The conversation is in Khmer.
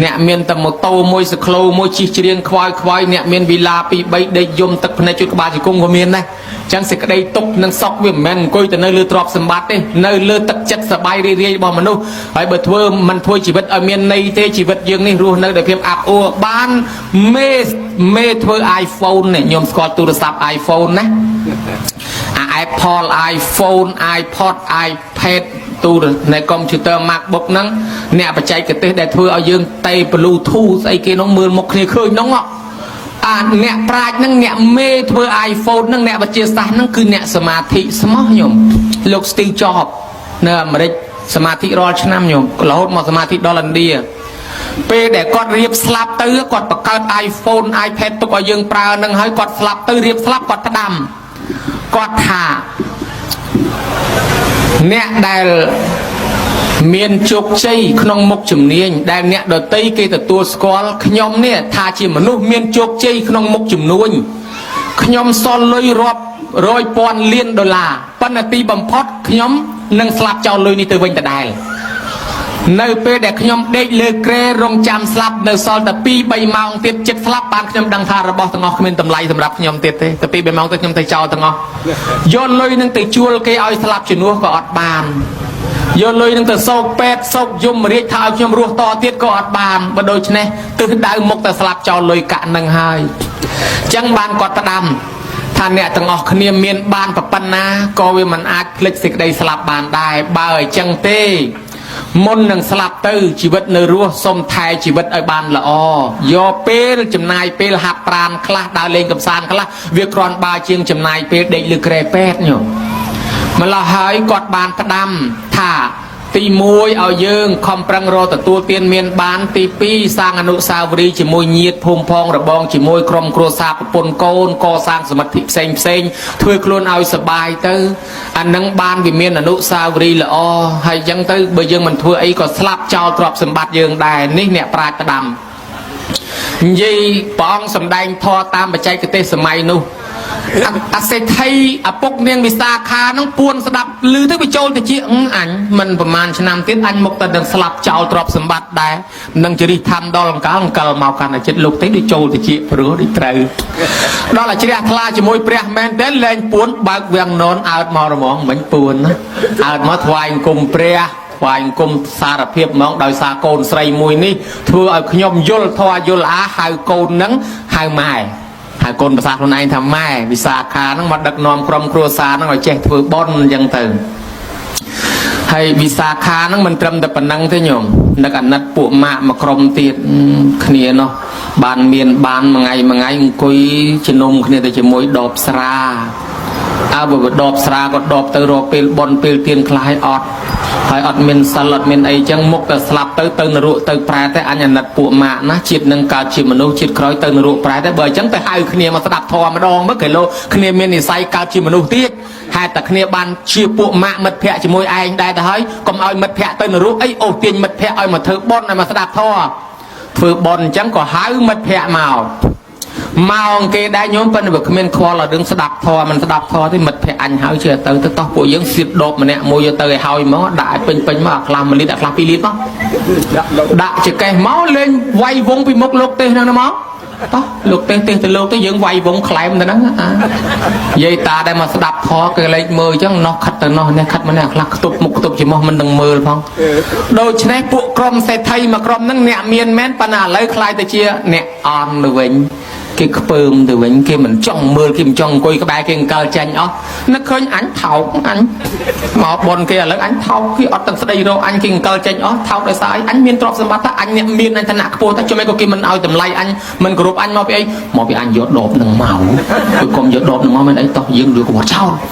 អ្នកមានតែម៉ូតូមួយសក្លូមួយជិះច្រៀងខ្វាយខ្វាយអ្នកមានវីឡា2 3ដេកយំទឹកភ្នែកជួយក្បាលជង្គង់ក៏មានដែរចឹងសេចក្តីទុកនិងសុខវាមិនមែនអង្គុយទៅនៅលើទ្រព្យសម្បត្តិទេនៅលើទឹកចិត្តសប្បាយរីករាយរបស់មនុស្សហើយបើធ្វើមិនធ្វើជីវិតឲ្យមានន័យទេជីវិតយើងនេះរស់នៅដោយភាពអាប់អួរបានមេមេធ្វើ iPhone នេះខ្ញុំស្គាល់ទូរស័ព្ទ iPhone ណាអា Apple iPhone iPod iPad ទូរនៅកុំព្យូទ័រ MacBook ហ្នឹងអ្នកបច្ចេកទេសដែលធ្វើឲ្យយើងតេ Bluetooth ស្អីគេហ្នឹងមើលមុខគ្នាឃើញហ្នឹងអាអ្នកប្រាជ្ញហ្នឹងអ្នកមេធ្វើ iPhone ហ្នឹងអ្នកវិទ្យាសាស្ត្រហ្នឹងគឺអ្នកសមាធិស្មោះញោមលោក Steve Jobs នៅអាមេរិកសមាធិរាល់ឆ្នាំញោមរហូតមកសមាធិដល់ឥណ្ឌាពេលដែលគាត់រៀបស្លាប់ទៅគាត់បង្កើត iPhone iPad ទុកឲ្យយើងប្រើនឹងហើយគាត់ស្លាប់ទៅរៀបស្លាប់គាត់ផ្ដាំគាត់ថាអ្នកដែលមានជោគជ័យក្នុងមុខជំនាញដែលអ្នកដតីគេទទួលស្គាល់ខ្ញុំនេះថាជាមនុស្សមានជោគជ័យក្នុងមុខជំនួញខ្ញុំសល់លុយរាប់រយពាន់លានដុល្លារប៉ុន្តែទីបំផុតខ្ញុំនឹងស្លាប់ចោលលុយនេះទៅវិញដដែលនៅពេលដែលខ្ញុំដេកលើគ្រែរងចាំស្លាប់នៅសល់តែ2 3ម៉ោងទៀតចិត្តស្លាប់បានខ្ញុំដឹងថារបស់ទាំងអស់គ្មានតម្លៃសម្រាប់ខ្ញុំទៀតទេតែ2 3ម៉ោងទៅខ្ញុំទៅចោលទាំងអស់យកលុយនឹងទៅជួលគេឲ្យស្លាប់ជំនួសក៏អត់បានយកលុយនឹងទៅសោកពេទ្យសោកយមរាជថាឲ្យខ្ញុំរស់តទៀតក៏អត់បានបើដូច្នេះទិសដៅមុខតែស្លាប់ចោលលុយកាក់នឹងហើយអញ្ចឹងបានគាត់ផ្ដាំថាអ្នកទាំងអស់គ្នាមានបានប៉ុណ្ណាក៏វាមិនអាចភ្លេចសេចក្តីស្លាប់បានដែរបើអញ្ចឹងទេមុននឹងស្លាប់ទៅជីវិតនៅរស់សុំថែជីវិតឲ្យបានល្អយកពេលចំណាយពេលហាត់ប្រាណខ្លះដើរលេងកម្សាន្តខ្លះវាគ្រាន់បើជាងចំណាយពេលដេកលើគ្រែពេទ្យញោមម្ល៉េះហើយគាត់បានផ្ដាំថាទី1ឲ្យយើងខំប្រឹងរកទទួលទានមានបានទី2សាងអនុស្សាវរីយ៍ជាមួយញាតិភូមិផងរបងជាមួយក្រុមគ្រួសារប្រពន្ធកូនកសាងសមិទ្ធិផ្សេងផ្សេងធ្វើខ្លួនឲ្យសប្បាយទៅអានឹងបានវាមានអនុស្សាវរីយ៍ល្អហើយអញ្ចឹងទៅបើយើងមិនធ្វើអីក៏ស្លាប់ចោលទ្រព្យសម្បត្តិយើងដែរនេះអ្នកប្រាជ្ញផ្ដាំនិយាយព្រះអង្គសម្ដែងធម៌តាមបច្ចេកទេសសម័យនោះអាសេដ្ឋីឪពុកនាងវិសាខានឹងពួនស្ដាប់ឮទៅវាចូលទៅជាអញមិនប្រហែលឆ្នាំទៀតអញមកទៅនឹងស្លាប់ចោលទ្រព្យសម្បត្តិដែរនឹងជរិះធម្មដល់អង្កលអង្កលមកកាន់តែចិត្តលោកទេដូចចូលទៅជាព្រោះដូចត្រូវដល់តែជ្រះថ្លាជាមួយព្រះមែនទេលែងពួនបើកវាំងននអើតមករមងមិញពួនណាអើតមកថ្វាយអង្គមព្រះថ្វាយអង្គមសារភាពហ្មងដោយសារកូនស្រីមួយនេះធ្វើឲ្យខ្ញុំយល់ធម៌យល់អាហៅកូននឹងហៅម៉ែហើយកូនប្រសាខ្លួនឯងថាម៉ែវិសាខាហ្នឹងមកដឹកនាំក្រុមគ្រួសារហ្នឹងឲ្យចេះធ្វើបុណ្យអញ្ចឹងទៅហើយវិសាខាហ្នឹងមិនត្រឹមតែប៉ុណ្ណឹងទេញោមនឹកអាណិតពួកម៉ាក់មួយក្រុមទៀតគ្នានោះបានមានបានមួយថ្ងៃមួយថ្ងៃអង្គុយជំនុំគ្នាទៅជាមួយដបស្រាអើបើដបស្រាក៏ដបទៅរកពេលបុណ្យពេលទៀនខ្លះឲ្យអត់ហើយអត់មានសិលអត់មានអីចឹងមុខតែស្លាប់ទៅទៅនរកទៅប្រែតែអញអាណិតពួកម៉ាក់ណាជាតិនឹងកើតជាមនុស្សជាតិក្រោយទៅនរកប្រែតែបើអញ្ចឹងទៅហៅគ្នាមកស្ដាប់ធម៌ម្ដងមើលគេលោកគ្នាមាននិស័យកើតជាមនុស្សទៀតហេតុតែគ្នាបានជាពួកម៉ាក់មិត្តភ័ក្តិជាមួយឯងដែរទៅហើយកុំឲ្យមិត្តភ័ក្តិទៅនរកអីអូសទាញមិត្តភ័ក្តិឲ្យមកធ្វើបុណ្យឲ្យមកស្ដាប់ធម៌ធ្វើបុណ្យអញ្ចឹងក៏ហៅមិត្តភ័ក្តិមកមកគេដែរញោមប៉ុន្តែវាគ្មានខ្វល់ឲ្យរឿងស្ដាប់ធម៌មិនស្ដាប់ធម៌ទេមិត្តភ័ក្តិអញហើយជឿទៅទៅតោះពួកយើងសៀតដបម្នាក់មួយយកទៅឲ្យហើយមកដាក់ឲ្យពេញពេញមកអាខ្លះ1លីត្រអាខ្លះ2លីត្រមកដាក់ចកេះមកលេងវាយវងពីមុខលោកទេសហ្នឹងមកតោះលោកទេសទេសទៅលោកទៅយើងវាយវងក្លែមទៅហ្នឹងអាយាយតាដែលមកស្ដាប់ធម៌គេលេចមើលអញ្ចឹងនោះខិតទៅនោះនេះខិតមកនេះអាខ្លះខ្ទប់មុខខ្ទប់ច្រមុះមិននឹងមើលផងដូច្នេះពួកក្រុមសេដ្ឋីមួយក្រុមហ្នឹងអ្នកមានមែនប៉ុន្តែឥឡូវខ្លាយទៅជាអ្នកអន់ទៅវិញគេខ្ពើមទៅវិញគេមិនចង់មើលគេមិនចង់អង្គុយក្បែរគេអង្គលចាញ់អស់នឹកឃើញអញថោកអញមកបនគេឥឡូវអញថោកគេអត់ទាំងស្ដីរកអញគេអង្គលចាញ់អស់ថោកដោយសារអីអញមានទ្រព្យសម្បត្តិថាអញអ្នកមានអញឋានៈខ្ពស់តែជុំអីក៏គេមិនឲ្យតម្លៃអញមិនគោរពអញមកពីអីមកពីអញយកដបនឹងមកគឺកុំយកដបនឹងមកមិនអីតោះយើងយកកបចោល។